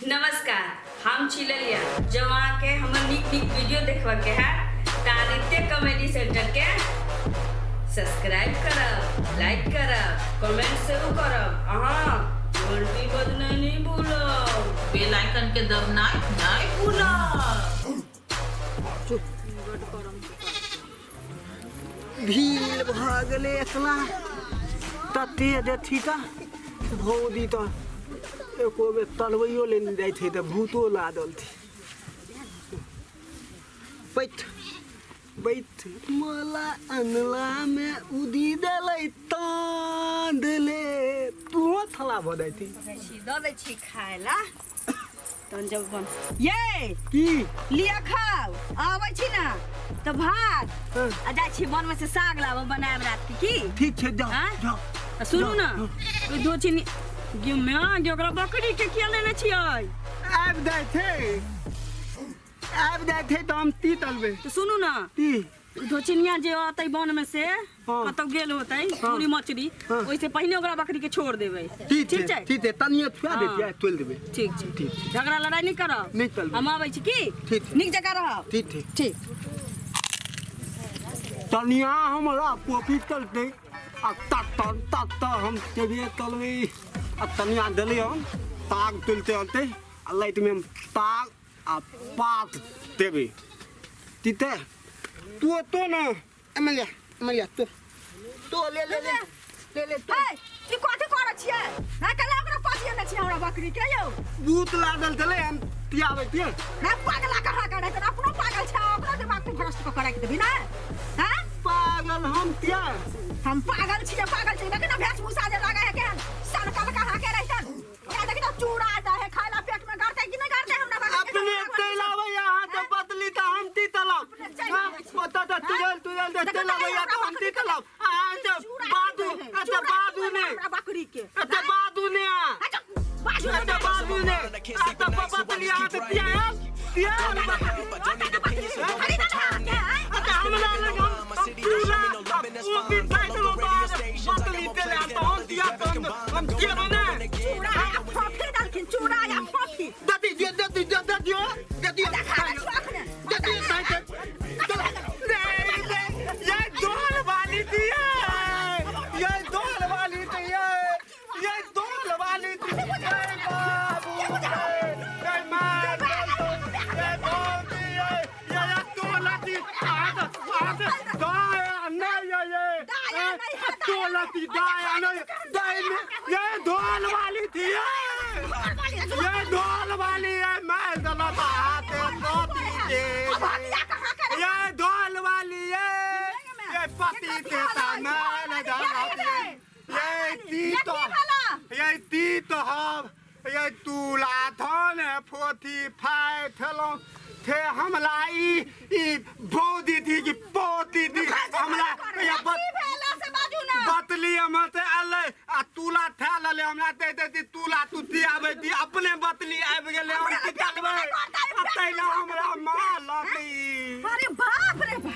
नमस्कार, हम छी ललिया। जँ अहाँके हमर नीक नीक वीडियो देखबऽके हैत तऽ आदित्य कॉमेडी सेंटरके सब्सक्राइब करब, लाइक करब, कमेंट सेहो करब। अहाँ घंटी बजनाइ नहि भूलब। बेल आइकन के दबनाइ नहि भूलब। भीड़ भऽ गेलै एतना तते देथी तऽ भौजी तऽ एको बेर तलबैयो ले नहि जाइ छै तऽ भूतो लादल छै। बैठ बैठ मला अनलामे उदी देलै तांदले तूहो थला भऽ जाइती। दऽ दै छी खाय ला तहन जब बन ये की लिअ खाउ। आबै छी ना तऽ भात हाँ। आ जाइ छी वन में से साग लाबऽ बनायब रात के की। ठीक छै, जाओ। हाँ? जाओ। आ सुनू जाओ, ना, हाँ। ओहि दो चीनी गे माय गे, ओकरा बकरी के किया लेने छियै? आबि जाइ छै, आबि जाइ छै तऽ हम ती तलबै। तऽ सुनू ना। की? धोचिनिया जे अतै वन में से, हाँ। कतौ गेल होतै। हाँ। पूरी मछली। हाँ। ओहिसे पहिने ओकरा बकरी के छोड़ देबै। ठीक छै। ठीक छै। ठीक छै, तनिए छुआ हाँ। देतियै, तोलि देबै। ठीक छै। ठीक छै। झगड़ा लड़ाई नहीं करब। नहि करबै। हम आबै छी की। ठीक छै। नीक जकाँ रहब। ठीक ठीक। ठीक। तनिया हमरा कॉपी तलतै आ तत तत हम तेबे तलबै आ तनिया देलै हम ताग तुलते अनतै आ लाइटमे हम ताग आ पात देबै। तीते तू तो ना एमलिया एमलिया तो तो ले ले ले ले ले तो। ए, ई कथी करै छियै? ना कला ओकरा पाजिए नै छियै हमरा बकरी के यौ। भूत लागल छलै, हम तियाबै छियै। ना पागला कहाँ करै तोरा? अपनो पागल छै, ओकरो दिमाग तू भ्रष्ट कऽ के राखि देबही ना? हैं? पागल हम तिया? हम पागल छियै, पागल छियै। देखी ना भेषभूषा जे लागै है, केहन सनकल कहाँ के रहितन। ओकरा देखी तो चूड़ा दै है खाय ला, पेट में गड़तै कि नहि गड़तै हमरा बकरी के? अपने चलि आबैया अहाँ तऽ बदली तऽ हम ती तलब। अपने चलि आबै छी। ओतऽ तऽ तुरल तुरल जे चलि आबैया तऽ हम ती तलब। अहाँ तऽ बादू एतऽ बादू ने हमरा बकरी के। एतऽ बादू ने। अच्छा, बाजू ने। एतऽ बादू ने, एतऽ बदली अहाँ तऽ तियाल तियाल। अच्छा, हमरा लग हम चूड़ा आ कॉफी खाइ देलहुँ तऽ बदली देले तऽ हम तिया तऽ हम तियेबै ने। चूड़ा या फोफी देलखिन, चूड़ा या फोफी। दे दियौ, दे दियौ, दे दियौ, दे दियौ। देखा दै छियौ अखने। दे दियौ, ये दोल वाली थी, ये दोल वाली थी, ये दोल वाली थी। ये बाबू, ये माँ, ये भौजी, ये तोला थी। दाया नहीं, ये तोला थी, दाया नहीं, दाई में ये ढोल वाली थी, ये ढोल वाली है। मैं गलत हाथ पति के ये ढोल वाली है, ये पति के मैं गलत ये ती तो ये ती तो हम ये तुला धन फोथी फाय थेलौं थे। हमला ई ई भौजी थी कि पोती थी हमला ये बतली हम से अलै आ तुला थै लले हमरा दे देती तुला तू तियाबै ती अपने बतली आबि गेलै, हम की करबै? आ तैला हमरा मारलक ई। अरे बाप रे बाप।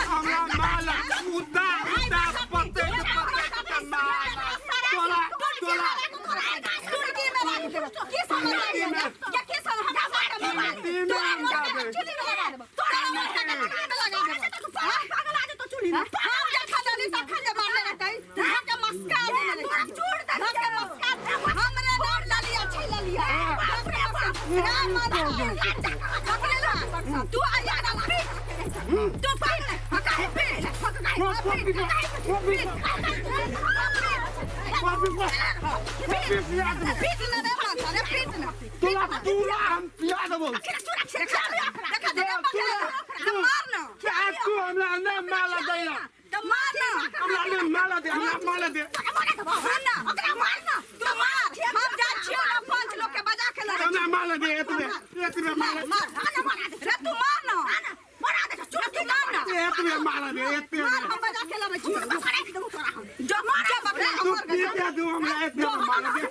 हमरा मारलक, उदा उदा पते पते के मारलक। तोला तोला तू तू तोला पूरा हम पिया देबौ। तू हमरा नहि मारऽ दैला, हमरा नहि मारऽ दे, हमरा मारऽ दे। हमरा मारऽ दे, एतबे एतबे मारऽ, एतबे मारऽ दे, एतबे तू पीटे दू हमरा, एतबे मारऽ दे।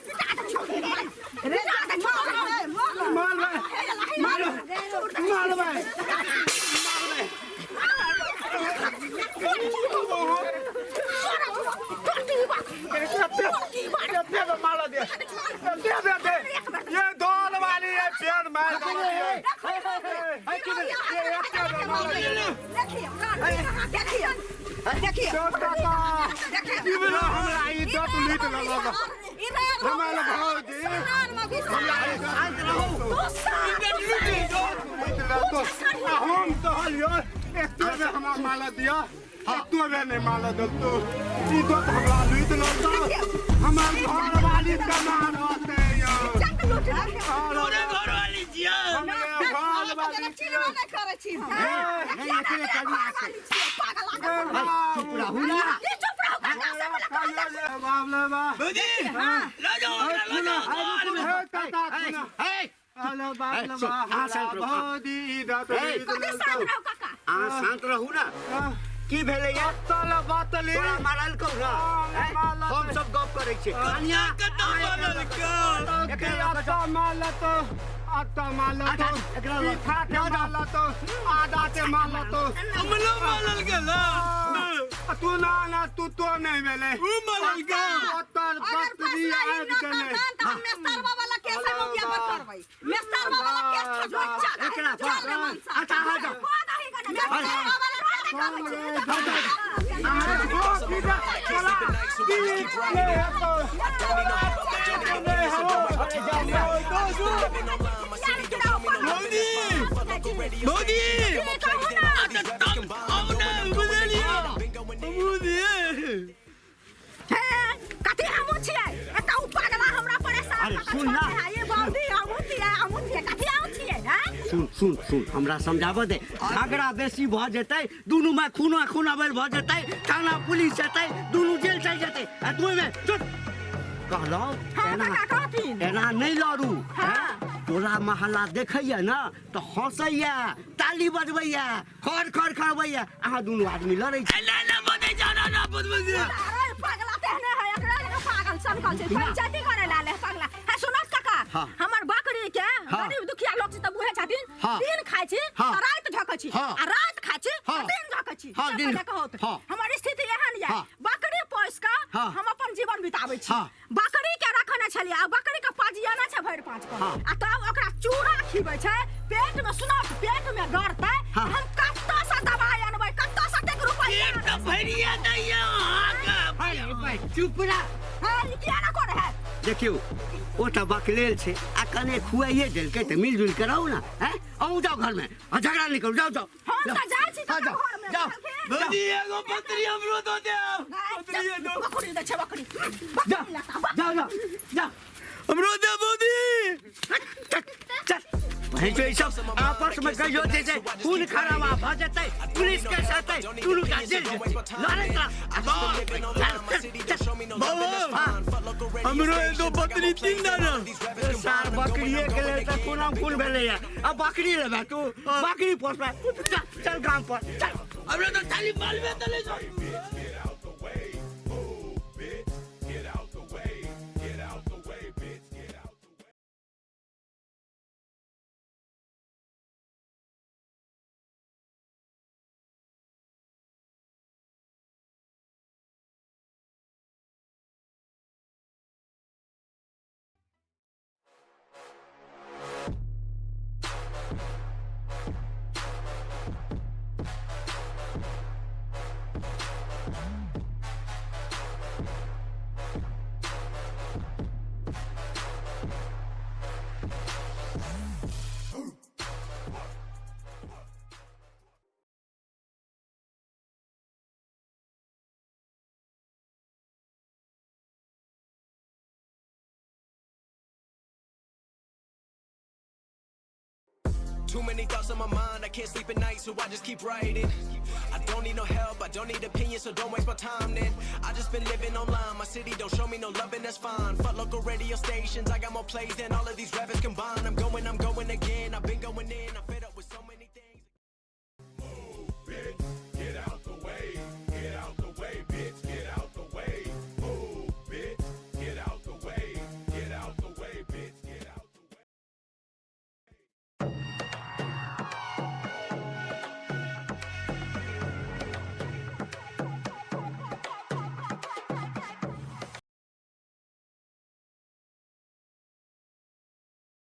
मारबै, मारबै, मारबै, मारबै। एते मारऽ दे। देखियो देखियो देखियो की भेलो हमरा ई दत लूट लेलक हमरा भौजी हमरा ई शांत रहू लूट लेलक आ हम कहलियो एतो बे हमरा माला दिया एतो बे नहीं माला दलतो ई दत हमरा लूट लेलक हमर घर वाली कमा रहते यो तोरे घर वाली छियै हमरे घर वाली नहीं अकेले कनिया छै चुप रहू ना भौजी लऽ जाओ ओकरा लऽ जाओ घर में हे अहाँ शांत रहू ना की भेलै या तोरा मारल कौ ना हम सब गप करै छियै कनिया कतऽ मारलकौ हमरो मारलकै ना तू ना ना तू तो नहीं भेलै उ मारलकै तोर बकरी आबि गेलै एकरा अच्छा अहाँ जाउ भौजी भौजी हम ना बुझलियै बुझलियै कथी हमहूँ छियै एकटा उ पागला हमरा परेशान अरे कऽ कऽ सुन ना। छोड़ने है। ये बौदी हमहूँ छियै हमहूँ छियै कथी हमहूँ छियै हैं? सुन सुन सुन हमरा समझाबऽ दे झगड़ा बेसी भऽ जेतै दुनू में खूना खूना बेल भऽ जेतै थाना पुलिस एतै दुनू जेल चलि जेतै आ तू ओहिमे चुप कहलहुँ हाँ, एना काका कहथिन। एना नहि लड़ू हाँ। टोला मोहल्ला देखैया ना तऽ हँसैया ताली बजबैया खर खर खरबैया अहाँ दुनू आदमी लड़ै छी ना ना बदै जा ना ना बदमाशी अरे पागला तेहने है एकरा लगे पागल सनकल छै पंचायती करे ला ले पगला है सुनत काका हाँ। हमर बकरी के हाँ। गरीब दुखिया लोग छै तऽ बुझै छथिन हाँ। दिन खाइ छी हाँ। तऽ राति ढकै छी हाँ। आ राति खाइ छी हाँ। तऽ दिन ढकै छी हाँ, से दिन- पहिले कहत हाँ। हमर स्थिति एहन ये हाँ। बकरी पोस कऽ हाँ। हम अपन जीवन बिताबै छी हाँ। बकरी के रखने छलियै आ बकरी के पजियाना छै भरि पाँच कऽ हाँ। आ तब ओकरा चूड़ा खिबै छै पेट में सुनत पेट में गड़तै हाँ। हम कतऽ से दवाई अनबै कतऽ से तक रुपैआ पेट तऽ भरिया दैया अहाँके चुप रह हाँ, ई किया ना करे है देखियौ ओ तऽ बकलेल छै आ कने खुआइए देलकै तऽ मिलजुल के रहू ना हैं अहूँ जाउ घरमे आ झगड़ा नहि करू जाउ जाउ हम तऽ जाइ छी हाँ, काका जाउ घरमे जाउ भौजी एगो पत्री हमरो दऽ देब पत्री दो बकरी दै छै बकरी जाउ बकरी लता बकरी जाउ जाउ जाउ हमरो दे भौजी चल चल भैंसो ई सब आपस में कहियो जे छै खून खराबा भऽ जेतै पुलिस केस हेतै दुनू का जेल जेतै लड़ैत रह चल चल चल बाबा हमरो एगो पत्री तीन दाना सार बकरिए के लेल तऽ खूनम खून भेलैया आ बकरी लेबै तू बकरी पोसबै चल चल गाम पर चल हमरो तऽ खाली मालवे तले छौ Get out the way, move, bitch. Get out the way, get out the way, bitch. Get out the way. Too many thoughts on my mind, I can't sleep at night, so I just keep writing. I don't need no help, I don't need opinions, so don't waste my time then. I just been living online, my city don't show me no loving, that's fine. Fuck local radio stations, I got more plays than all of these rappers combined. I'm going again, I've been going in, I'm fed up.